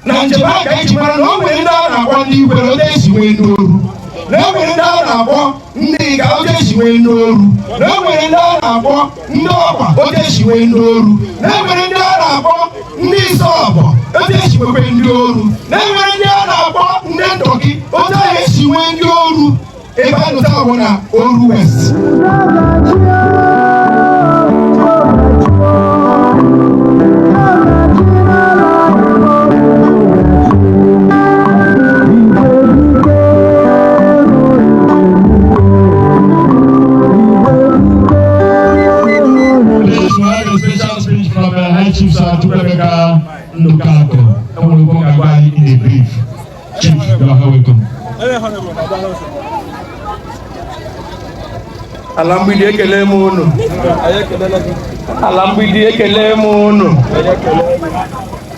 Na njem a ka anyị ji mara na o nwere ndị a na-akpọ ndị Ikwere, otu esi nwee ndị Oru, na e nwere ndị a na-akpọ ndị Ịga, otu esi nwee ndị Oru, na e nwere ndị a na-akpọ ndị Ọkwa, otu esi nwee ndị Oru, na e nwere ndị a na-akpọ ndị Isọbọ, otu esi nwekwe ndị Oru, na e nwere ndị a na-akpọ ndị Ndọkị, otu ahụ esi nwee ndị Oru. Ebe a nụta bụ na Oru West. Please, we have a special speech from High Chief Sir Chukwuemeka Ndukako. And we will go in a brief. Chief, you are welcome. Ala Mgbidi, ekele m unu. Ala Mgbidi, ekele m unu.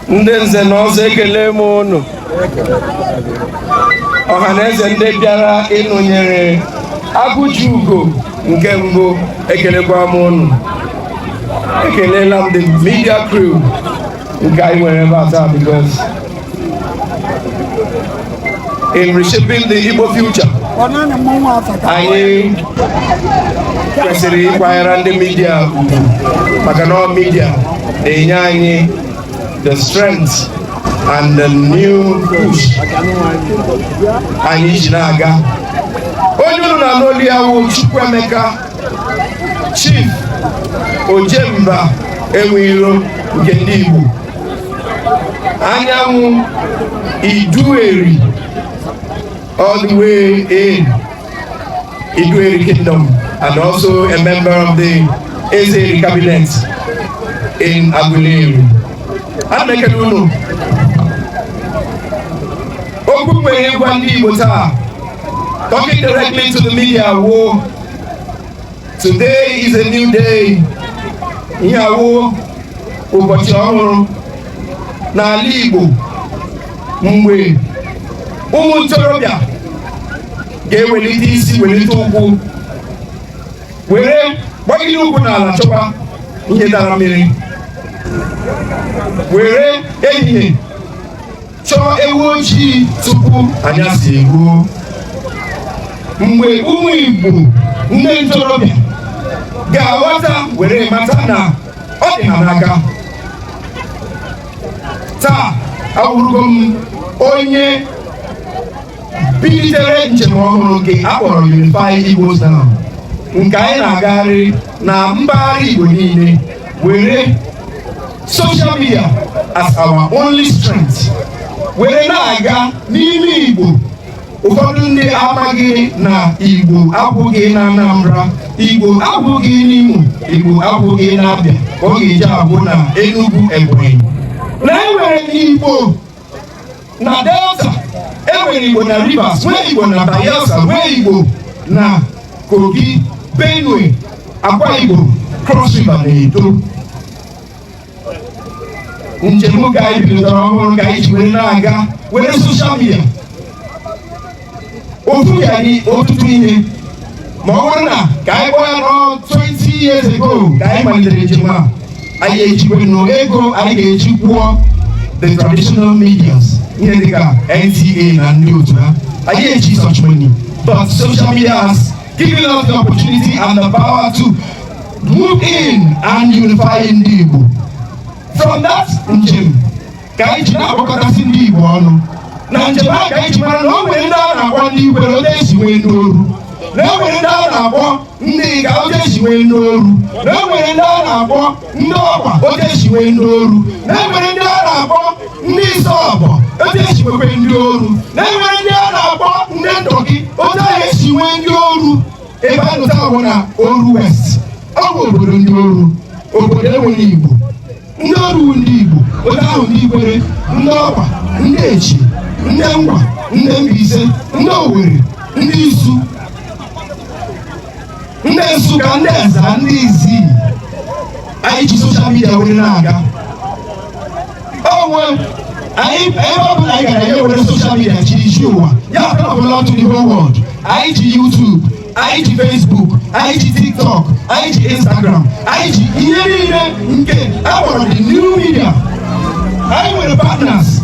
Ndị nze na ọzọ, ekele m unu. Ọha na eze ndị bịara ịnụnyere Agụji Ugo nke mbụ, ekelekwa m unu. Ekelela m the media crew nke anyị nwere ebe a taa, because in reshaping the Igbo future, anyị kwesịrị ịkwanyere ndị media ugwu, maka na ọ media na-enye anyị the strength and the new push anyị ji na-aga. Onye unu na-anụ olu ya wụ Chukwuemeka Chief Ojemba Enweiro nke ndị Igbo, anyanwụ Idueri, all the way in Idueri Kingdom, and also a member of the Ezeri cabinet in Aguleri. Ana m ekele unu. Okwu m nwere ịgwa ndị Igbo taa, talking directly to the media, wo today is a new day. Ihe awụ ụbọchị ọhụrụ n'ala Igbo, mgbe ụmụ ntorobịa ga-ewelite isi, welite ụkwụ, were gbagide ụkwụ n'ala chọwa ihe dara mmiri, were ehihie chọọ ewu ojii tupu anyasị eruo, mgbe ụmụ Igbo ndị ntorobịa ga-aghọta were mata na ọ dị ha n'aka. Taa awụrụgo m onye bilitere njem ọhụrụ nke akpọrọ Unify Igbos Now, nke anyị na-agagharị na mpaghara Igbo niile, were social media as our only strength were na-aga n'ime Igbo. Ụfọdụ ndị amaghị na Igbo akwụghị na Anambra, Igbo akwụghị n'Imo, Igbo akwụghị na Abịa, ka ọ ga-eji agwụ na Enugu, Ebonyi, na enwere Igbo na Delta, enwere Igbo na Rivers, nwee Igbo na Bayelsa, nwee Igbo na Kogi, Benue, Akwa Ibom, Cross River na Edo. Njem ka anyị bidoro ọhụrụ ka anyị ji were na-aga, were social media ofu ya anyị ọtụtụ ihe. Ma ọ bụrụ na ka anyị kpọọ ya nọ 20 years ago ka anyị malitere njem a, anyị ejikwenụ ego anyị ga-eji kwụọ the traditional medias, ihe dịka NTA na ndị otu ha. Anyị eji such money, but social media has given us the opportunity and the power to move in and unify ndị Igbo. From that njem ka anyị ji na-akpọkọtasị ndị Igbo ọnụ. Na njem a ka anyị ji mara na o nwere ndị a na-akpọ ndị Ikwere, otu esi nwee ndị Oru, na e nwere ndị a na-akpọ ndị Ịga, otu esi nwee ndị Oru, na e nwere ndị a na-akpọ ndị Ọkwa, otu esi nwee ndị Oru, na e nwere ndị a na-akpọ ndị Isọbọ, otu esi nwekwe ndị Oru, na e nwere ndị a na-akpọ ndị Ndọkị, otu ahụ esi nwee ndị Oru. Ebe a nụta bụ na Oru West, ọ bụ obodo ndị Oru, obodo enweghị Igbo. Ndị Oru, ndị Igbo, otu ahụ ndị Ikwere, ndị Ọkwa, ndị Echi, ndị Ngwa, ndị Mbaise, ndị Owere, ndị Isu, ndị Nsụka, ndị Eza, ndị Izi. Anyị ji social media were na-aga onwe anyị. Ebe ọ bụla anyị gara, ya were social media jiri isi ụwa ya ọbụla to the whole world. Anyị ji YouTube, anyị ji Facebook, anyị ji TikTok, anyị ji Instagram, anyị ji ihe niile nke akpọrọ the new media. Anyị nwere partners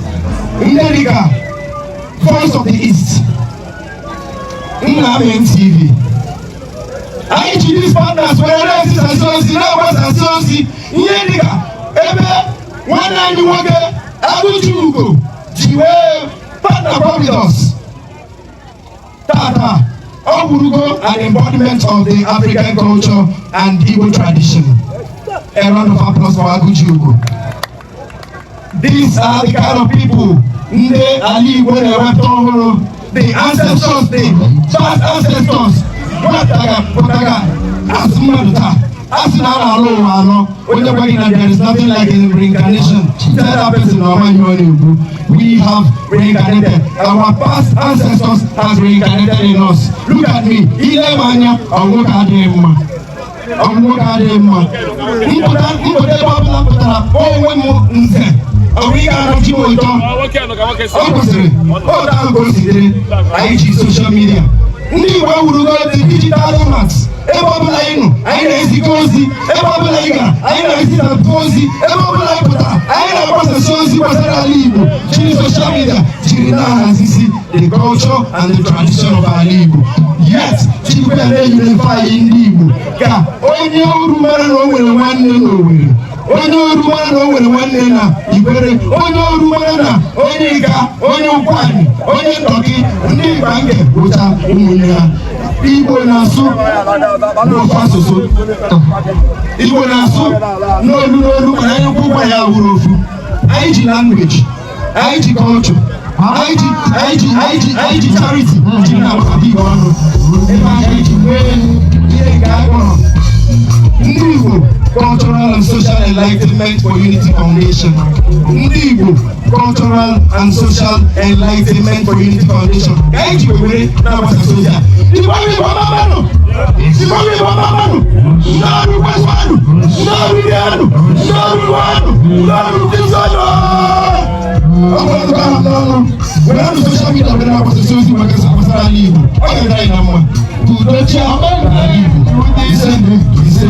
Ndị dịka Voice of the East, Nna TV. Anyị ji these partners were na-ezisasị ozi, na-agbasasị ozi, ihe dịka ebe nwanne anyị nwoke Agụchi Ugo ji wee partner with us. Tata ọ bụrụgo an embodiment of the African culture and Igbo tradition. A round of applause for Agụchi Ugo. These are the kind of people ndị ala Igbo na-ewepụta ọhụrụ. The ancestors, the past ancestors pụtaga pụtaga asụ mmadụ taa. A sị na a na-alụ ụwa anọ. Onye gwa gị na there is nothing like a reincarnation, tell that person na ọma ihe ọ na-ekwu. We have reincarnated. Our past ancestors has reincarnated in us. Look at me. Ile m anya, ọ nwoke adịghị mma, ọ nwoke adịghị mma. Mpụta mpụta, ebe ọbụla m pụtara onwe m, nze ọ bụ ị ga-arụchi m ụtọ. Ọ kwụsịrị otu ahụ ka o si dịrị. Anyị ji social media, ndị Igbo ewurugo the digital nomads. Ebe ọbụla anyị nọ, anyị na-ezikọ ozi. Ebe ọbụla anyị gara, anyị na-ezitapụ ozi. Ebe ọbụla anyị pụtara, anyị na-agbasasị ozi gbasara ala Igbo, jiri social media jiri na-ahazisi the culture and the tradition of ala Igbo, yet jirikwa ya na-unify ndị Igbo, ka onye oru mara na o nwere nwanne n'Owerri, onye oru mara na o nwere nwanne na Ikwere, onye oru mara na onye Ịga, onye Ụkwanyị, onye Ndọkị, ndị Igbanke bụcha ụmụnne ha. Igbo na-asụ n'ofu asụsụ, Igbo na-asụ n'olu n'olu, mana anyị kwụ ụgwọ ya wuru ofu. Anyị ji language, anyị ji culture, anyị ji charity ji na-agbakọta Igbo ọnụ. Ebe anyị ji nwee ihe nke anyị kpọrọ Ndị Igbo Cultural and Social Enlightenment for Unity Foundation. Ndị Igbo Cultural and Social Enlightenment for Unity Foundation ka anyị ji were na-agbasasị ozi a. Igbo, Igbo mamanụ! Igbo, Igbo mamanụ! Ndị ọrụ kwesịanụ, ndị ọrụ rianụ, ndị ọrụ nwanụ, ndị ọrụ kwesịanụ! Ọ bụrụ na ahụ n'ọnụ were nụ social media were na-agbasasị ozi maka gbasara ala Igbo, ọ ga-adị anyị na mma ka udo chia n'ala Igbo. Ise, ise,